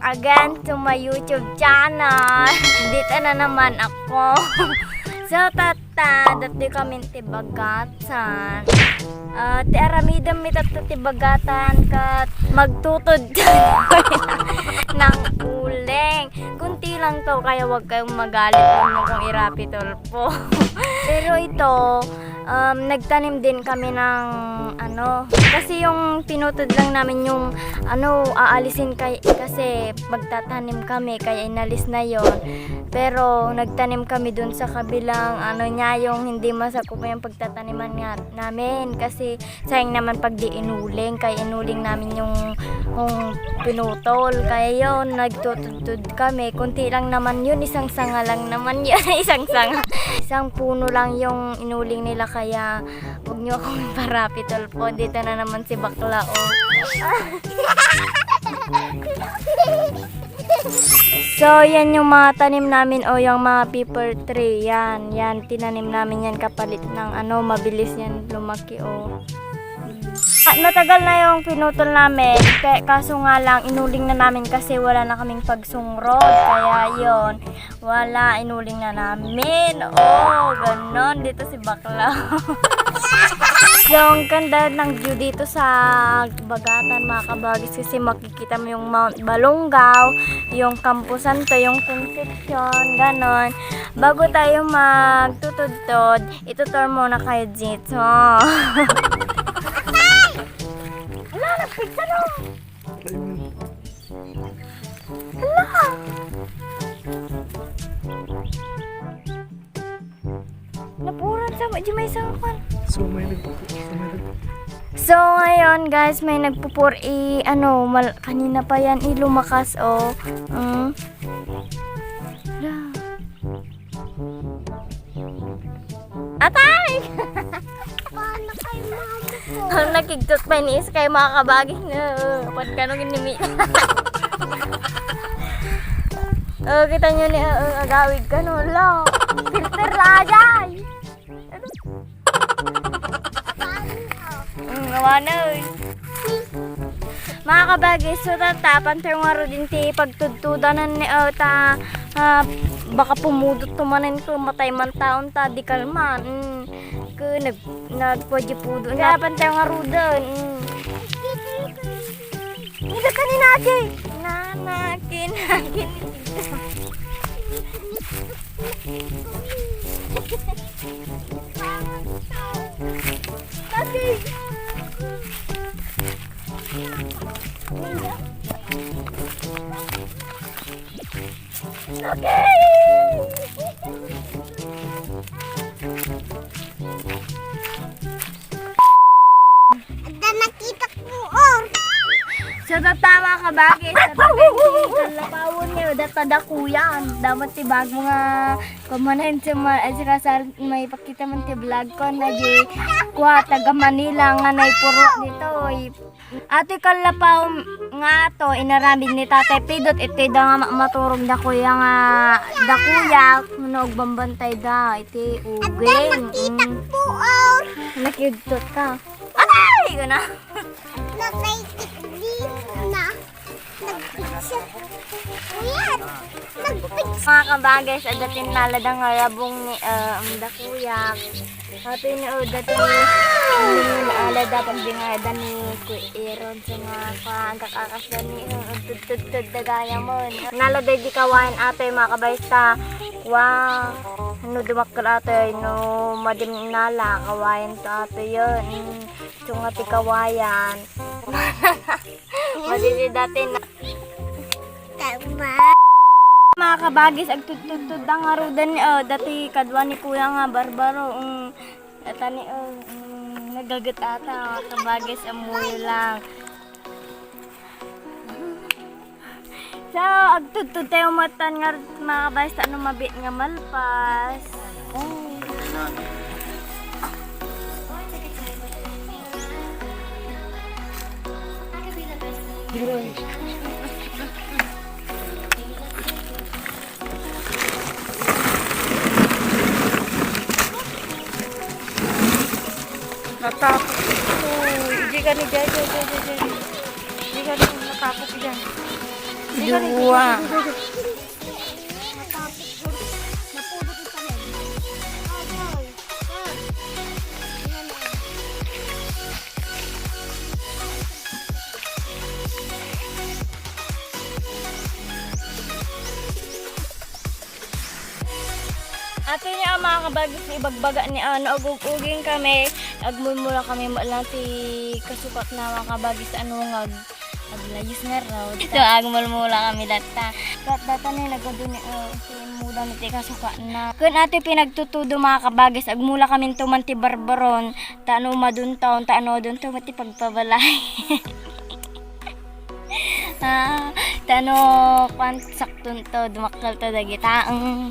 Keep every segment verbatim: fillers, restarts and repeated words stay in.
Again to my YouTube channel. Dito na naman ako. So, tatta, dati kami ti bagatan. Ah, ti aramidem mi tatta ti bagatan kat magtutud ng uling. Kunti lang to, kaya wag kayong magalit kung, kung irapitol po. Pero ito, um, nagtanim din kami ng ano, kasi yung pinutod lang namin yung ano, aalisin kay, kasi magtatanim kami, kaya inalis na yon. Pero nagtanim kami dun sa kabilang ano niya, yung hindi masakupan yung pagtataniman nga namin, kasi sayang naman pag di inuling, kaya inuling namin yung, yung pinutol. Kaya yon, nagtutudtod kami. Kunti lang naman yun, isang sanga lang naman yun, isang sanga. Isang puno lang yung inuling nila, kaya huwag niyo akong parapitol po. Dito na naman si bakla, oh. So, yan yung mga tanim namin, o yung mga pepper tree. Yan, yan, tinanim namin yan kapalit ng ano, mabilis yan lumaki, o. At matagal na yung pinutol namin, kaya kaso nga lang, inuling na namin kasi wala na kaming pagsungrod. Kaya yon, wala, inuling na namin. Oh, ganon. Dito si bakla. So, ang ganda ng view dito sa Bagatan, mga kabagis, kasi makikita mo yung Mount Balungaw, yung Camposanto, yung Concepcion, ganon. Bago tayo magtutudtod, itutur muna kayo dito. Ala, nagpigsa, no? Ala! Napuran sa, di may sangkal. So, may nagpupo. So, may nagpupo. So, ngayon, guys, may nagpupur-, i-, ano, mal-, kanina pa yan, i-, lumakas, oh. Mm. Ala. Atay! Paano kayo makabuko? Ang nakigtot pa ni Iskay, mga kabagis na, uh, apat ka nung inimi. Oh, kita nyo ni, uh, uh, agawid ka, no? Lo, filter lagay! Mm, awanan. Mga kabagis, so, tatta, pantay nga rudin ti pagtudtudanan ni, uh, ta, ah, baka pumudot to manen ko, matay man taon ta, di kalman. Mm, ko, nag-, nagpudyo-pudo na. Kaya pantay nga rudin. Mm. Nila kanina, Ate. Nanakin, nakin. Ate. Adda nakita ko, or. Sa tatama ka bagay, sa taga-, kalapawon niya, data dakuyan. Dapat ti bago nga, kumanan sa ma-, ay, sa kasal, may pakita man ti vlog ko, na di, kwa, taga Manila, nga naipuro dito, oy. Atoy kallapaw nga ato, inaramid ni Tatay Pidot, iti da nga ma-, maturog dakuya nga, dakuya, no, agbambantay da, iti uging. Adda nakita ko, or. Nakigtot ka. Atay! Ko na. Nakaitik di na. Nagpigsa. Ayan. Nagpigsa. Mga kabagis, adda ti nalada nga rabong ni, ah, ang dakuyak. Ato ni, oh, dati ni, ni naalada pag di nga da ni Kuya Aaron sa mga kaagak-akas da ni, oh, tudtudtud da gaya mo. Nalada di kawayan ato yung mga kabaysta. Wa, ano dumakkel ato, no, madim nala, kawayan to ato yun. Mm. Sunga ti kawayan. Madidi dati na. Tama. Mga kabagis, agtudtudtud ang arudan ni, oh, dati kadwa ni Kuya nga Barbaro, mm, data ni, oh, mm, nagagat ata, mga kabagis, amuyo lang. So, agtudtod tayo matan nga, mga kabais, ta ano mabit nga malpas. Oh. Natapok ito. Hindi ka ni Jai, Jai, Jai, Jai, Jai. Hindi ka ni natapok dyan. Dua. Ato ni, a, mga kabagis, ibagbaga ni, a, no agug-uging kami, agmulmula kami, maala ti kasukatna, mga kabagis, ano nga ag-, aglayus nga raw. Ito, agmulmula kami data. Kat data ni nagadu ni, a, ti muda ni ti kasukatna. Kun ato pinagtutudo, mga kabagis, agmula kami tuman ti barbaron, ta ano maduntaw, ta ano aduntaw, ti pagpabalay. Ah, ta no, kwan, sakton to, dumakkel to dagita. Mm.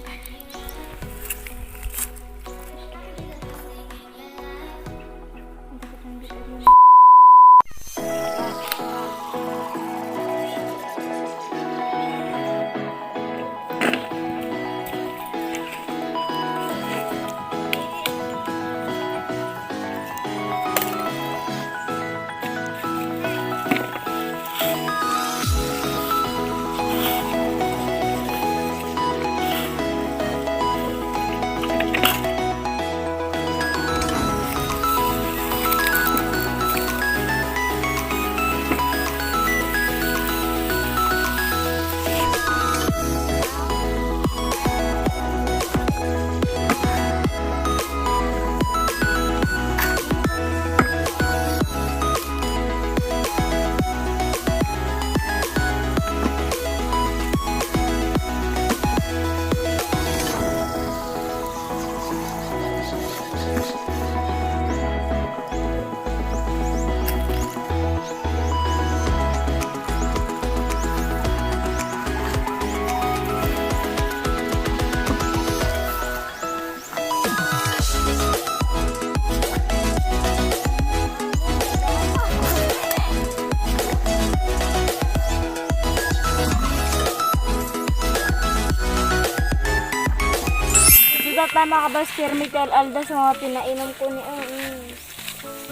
Dita ta, mga kabagis, pirmi ti al-alda sa mga pinainom ko ni, mm.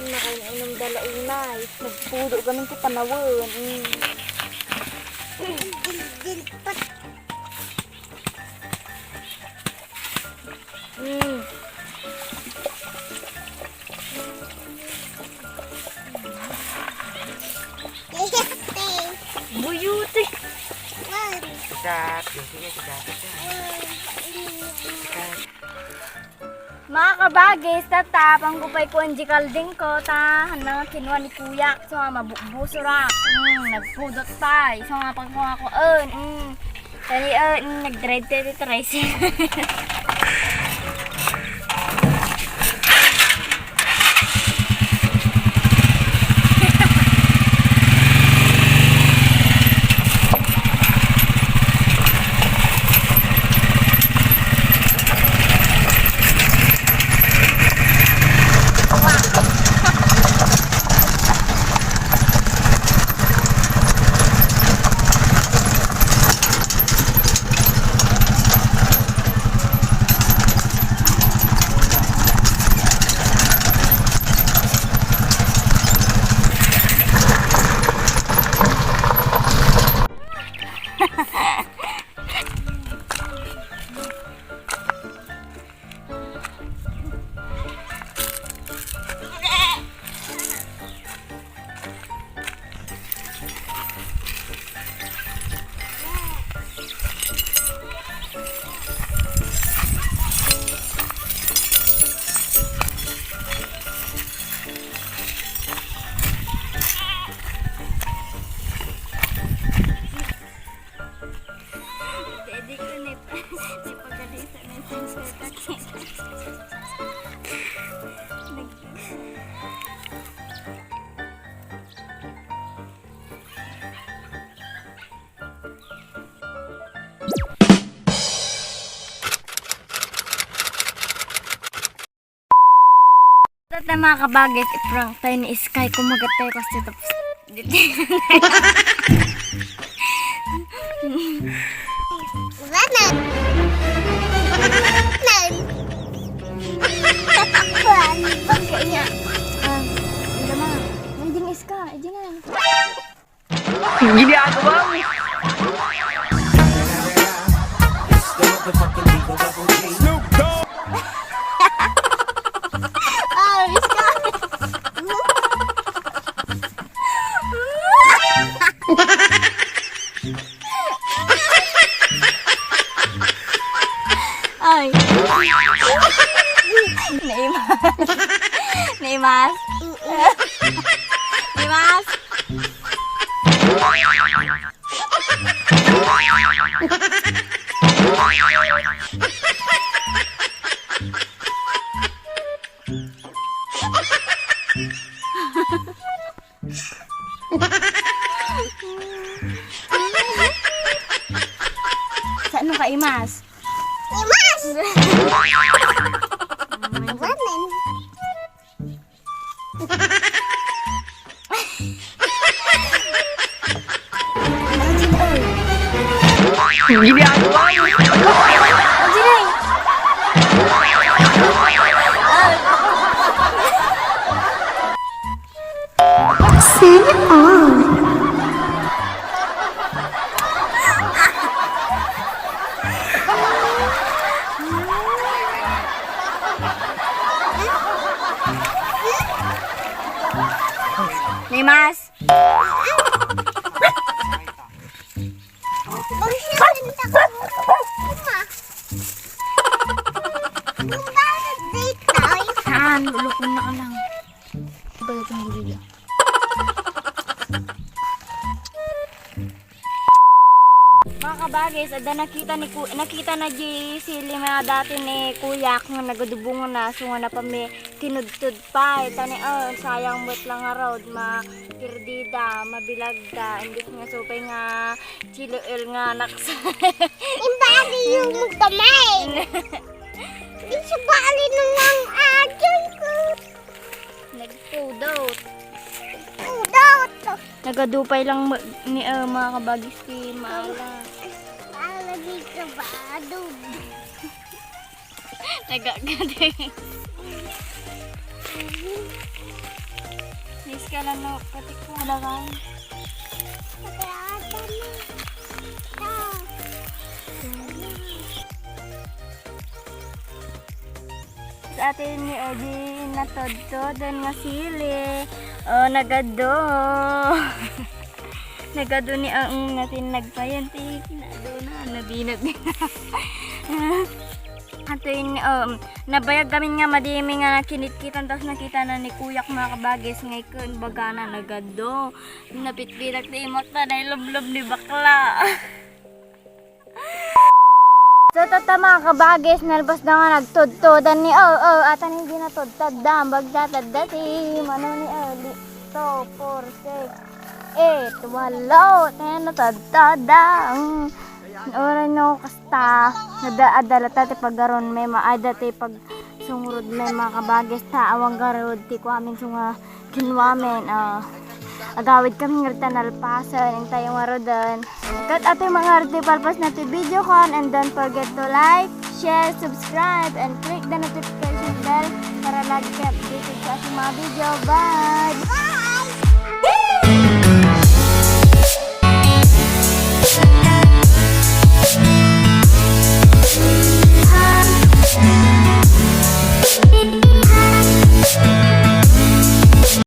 Nakainom da la unay. Nagpudo gamin ti panawen. Mm. Mm. Buyuti. Sikat. Yung sige, sikat. Sikat. Mga kabagis, tata, panggupay ko ang kalding ko, ta, ano, kinuha ni kuya, so nga, mabukbusurak. Mm, nagpudot pa, so nga, pagkuha ko, un, mm. Kani, ah, nag-drive tayo dito, rice. Dede ko ni pa, ni pagkadisa ni Tensor kasi. Tata, mga kabagis, i-prank tayo ni Sky. Kumagat tayo kasi tapos. Lanan. Lanan. Tatakpan. Pagkaiya. Ah, hindi ma. Hindi ni Sky. Hindi na. Ginagawa mo. Snoop Dogg. Ah, miss ka. Ay. Naimas. Naimas. Naimas. Saan mo ka imas? Imas! Wanen. Ginagawa mo. Sana all. Naimas. Saan? Lulukon na ka lang. Balik ang gulay. Mga kabagis, adda nakita ni ku-, nakita na di sili nga dati ni kuyak nga nagadubungan na, so nga napami kinudtod pa. Itani, oh, sayang met lang nga road, ma-, pirdida, mabilagda, imbes nga supay nga chiluel nga naksa. Imbali yung magkamay. Di siya bali nung ang akin ko. Nagpudot. Pudot. Nagadupay lang ma-, ni, ah, mga kabagis ti Mala. Mala di ka ba? Adub. Nagagadi. Miss ka lang, no? Pati ko lang. Pati ata na. Ah. Sa atin ni Eddie, natodtod nga sili. Oh, nagado. Nagado ni ang natin nagpayan ti kinado na, nabinag. Atin, um, nabayag kami nga madimi nga kinitkitan, tapos nakita na ni kuyak mga kabagis nga ikon, baga na nagado. Napitpitak ti imot na, nailublob ni bakla. So, tatta, mga kabagis, nalpas da nga nagtudtudan ni, oh, oh, atan hindi natudtad da, bagtatad da ti, mano ni, oh, li-, two, four, six, eight, walo, ten, natudtad da. Mm. Oray no, kasta, nada-, adala ta ti pagaron, may maada ti pag-, Sungrod met, mga kabagis, ta awan garud ti kuamin, so nga kinuamin, ah, agawid kami ngarud ta nalpasen, intayo ngaruden. Ket atoy mga ngarud ti palpasna ti video kon, and don't forget to like, share, subscribe, and click the notification bell para lagi kayo updated sa ating mga video. Bye!